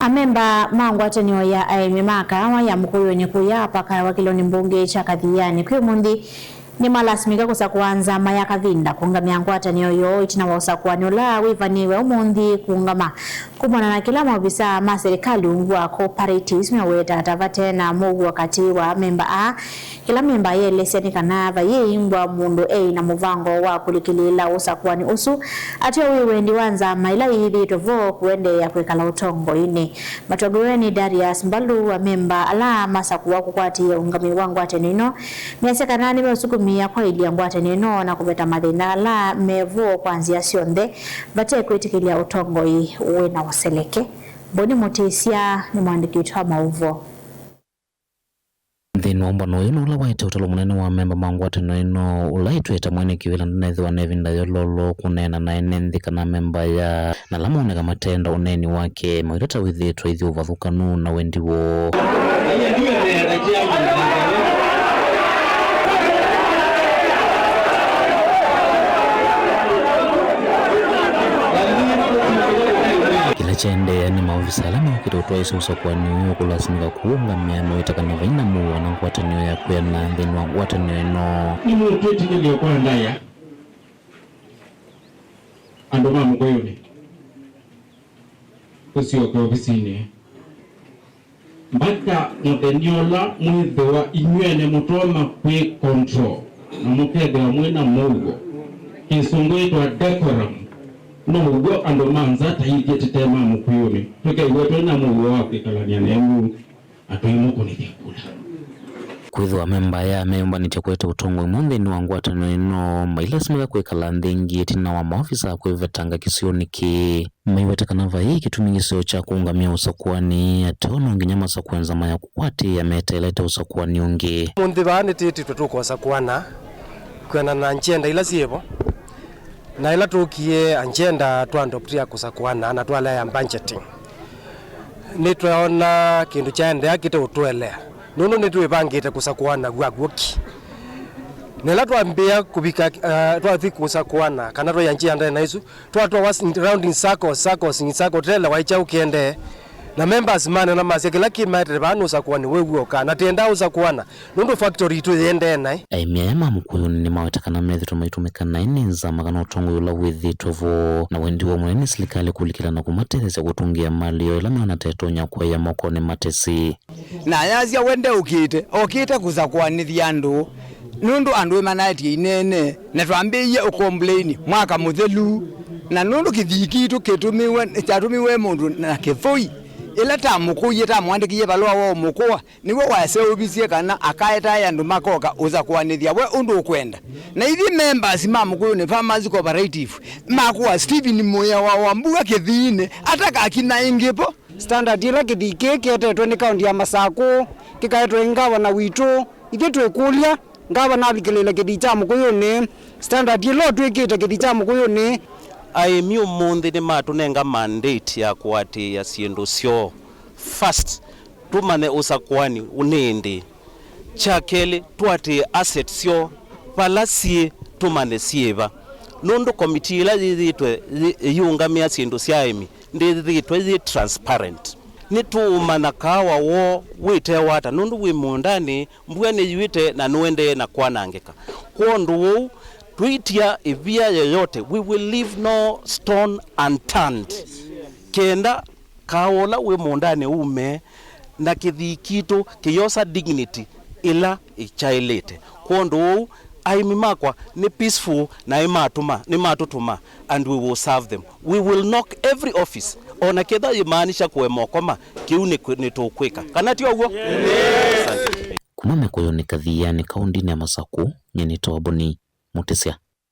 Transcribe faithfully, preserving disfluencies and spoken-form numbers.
Amemba ma ngwatanĩo ya aĩmi ma kaawa ya Mũkũyũnĩ kũya apakawa kĩlonĩ mbunge kya Kathianĩ kwĩ ũmũnthĩ nĩmalasimĩka kũsakũa nzama ya kavinda kũũngamĩa ngwatanĩo yoo ĩtina wa ũsakũani ũla wĩvanĩĩwe ũmũnthĩ kũũngama. Kumana na kĩla maovisaa ma silikalĩ ungu wa cooperatives meweta ta vate na mũuo katĩ wa amemba aa, kĩla memba ayeelesya nĩ kana vayĩimbwa mũndũ eĩ na mũvango wa kũlikĩlĩĩla ũsakũani ũsu, ateo wĩ wendi wa nzama ila iyĩthĩĩtwe vo kũendeea kwĩkala ũtongoinĩ. Matongoew'e nĩ Darius Mbalu, amemba ala masakũwa kũkwatĩĩa ũũngamĩi wa ngwatanĩo ĩno measya kana nĩmeũsukumĩa kwaĩlya ngwatanĩo ĩno na kũveta mathĩna ala me vo kwa nzĩa syonthe vate kwĩtĩkĩlya ũtongoi wĩ na ũseleke. Mboni Mũtĩsya nĩ mũandĩki witũ wa maũvoo. Nthĩnĩ wa ũmbano ũyũ nũla waĩte ũtalo mũnene wa amemba ma ngwatanĩo ĩno, ũla ĩtwĩte mwene kĩvĩla ndanethĩwa na ĩvinda yololo kũneena na ene nthĩ kana amemba aya, na ala moneka matenda ũneeni wake, mawĩtata wĩthĩĩtwe ithyĩ ũvathũkanu na wendi woo. Kĩla kyaendeea nĩ maovisa ala mokĩte ũtwaĩsya ũsakũani ũyũ kũlasimĩka kũũngamĩa mawĩta kana vai na mũuo na ngwatanĩo ya kwĩana nthĩnĩ wa ngwatanĩo ĩno. Nĩmũtwĩtĩkĩlye kwa ndaĩa, andũ ma Mũkũyũnĩ, kũsyoka ovisinĩ. Mbaka mũthenya ũla mwĩthĩwa inyw'ene mũtonya kwĩ control na mũkethĩwa mwĩ na mũuo, kĩsũngũ yĩtwa decorum, no ũw'o andũ ma nza ta ithyĩ tũte ma Mũkũyũnĩ tũkew'a twĩ na mũuo wa kwĩkalany'a nenyu na tũimũkũnĩthya kula. Kwĩthĩwa amemba aya meyũmbanĩtye kũete ũtongoi mweũ nthĩnĩ wa ngwatanĩo ĩno, mailasimĩka kwĩkala nthĩ ĩngĩ ĩtina wa maovisa kwĩvetanga kĩsionĩ kĩĩ. Maiweta kana vai kĩtumi kĩseo kya kũũngamĩa ũsakũani, ateo no nginya masakũe nzama ya kũkwatĩĩa meteelete ũsakũani ũngĩ. Ũmũnthĩ vaa nĩtwĩtĩtwe tũkosakũana kwĩanana na njenda ila syĩ vo, na ĩla tũkie anjenda twa adopt ya kũsakũana na twalea ya budgeting, nĩtweona kĩndũ kyaendeea kĩteũtũelea, nũndũ nĩtwĩvangĩte kũsakũana w'akw'o ki. Na ĩla twambĩĩa kũvika, uh, twathi kũsakũana kana twaianjia ndene na isu, twatwawa s-, round in circles, circles, in circles, tũtelewa kyaũ kĩendee. Na members manena masya kĩla kĩmaetete vaa nĩ ũsakũani wĩ w'oka, na tĩendaa ũsakũana nũndũ factory itũ yĩendee naĩ. Aĩmi aya ma Mũkũyũnĩ nĩmaweta kana methĩtwe maitũmĩka naĩ nĩ nzama kana ũtongoi ũla wĩthĩĩtwe vo, na wendi woo mũnene nĩ silikalĩ kũlikĩla na kũmatetheesya kũtũngĩa malĩ yoo ĩla meona ta ĩtonya kũaĩa mokonĩ matesĩ. Na ayasya we ndeũkĩte, okĩte kũsakũanĩthya andũ, nũndũ andũ nĩmanaetie inene, na twambĩĩie ũkomplaini mwaka mũthelu, na nũndũ kĩthii kitũ kĩtũmĩwe, kyatũmĩwe mũndũ na kĩthũi, ĩla tamũkũie, tamũandĩkĩie valũa wa ũmũkũa, nĩw'o waseũvisye kana akaetae andũ makoka ũsakũanĩthya we ũndũ ũkwenda. Na ithyĩ members ma Mũkũyũnĩ Farmers Cooperative, makũa Stephen Mũya wa Wambua kĩthiinĩ, atakakina ĩngĩ vo. Standard ĩla kĩthii kĩĩ kĩetetwe nĩ kaũnti ya Masakũ, kĩkaetwe nĩ ngavana witũ, ithyĩ twĩkũlya, ngavana alikĩlĩĩle kĩthii kya Mũkũyũnĩ, standard ĩla ũtw'ĩkĩte kĩthii kya Mũkũyũnĩ. Aĩmi ũmũnthĩ nĩmatũnenga mandate ya kũatĩĩa syĩndũ syoo. First, tũmanye ũsakũani nĩ ĩndĩĩ. Kya kelĩ, tũatĩĩe assets syoo vala syĩ, tũmanye syĩva. Nũndũ komiti ĩla yĩthĩĩtwe yĩ-, ĩyĩũngamĩa syĩndũ sya aĩmi ndĩthĩĩtwe yĩ transparent. Nĩtũũmanya kaawa woo wĩtewa ata, nũndũ wĩ mũũndanĩ, mbua nĩyuĩte na nũendee na kwanangĩka. Kwondũ ũu, tũitia ĩvia yoyote, we will leave no stone unturned, kenda kaawa ũla wĩ mũũndanĩ ume, na kĩthii kitũ kĩyosa dignity ĩla ĩkyaĩlĩte. Kwondũ ũu, aĩmi makwa nĩ peaceful na nĩmatũma, nĩmatũtũma, and we will serve them. We will knock every office. O na ketha yĩmaanisha kũema ũkoma, kĩu nĩ kwĩ-, nĩtũkwĩka. Kana ti ũw'o? Asante. Kuma Mũkũyũnĩ Kathianĩ, kaũndĩnĩ ya Masakũ, nyie nĩtawa Boni Mũtĩsya.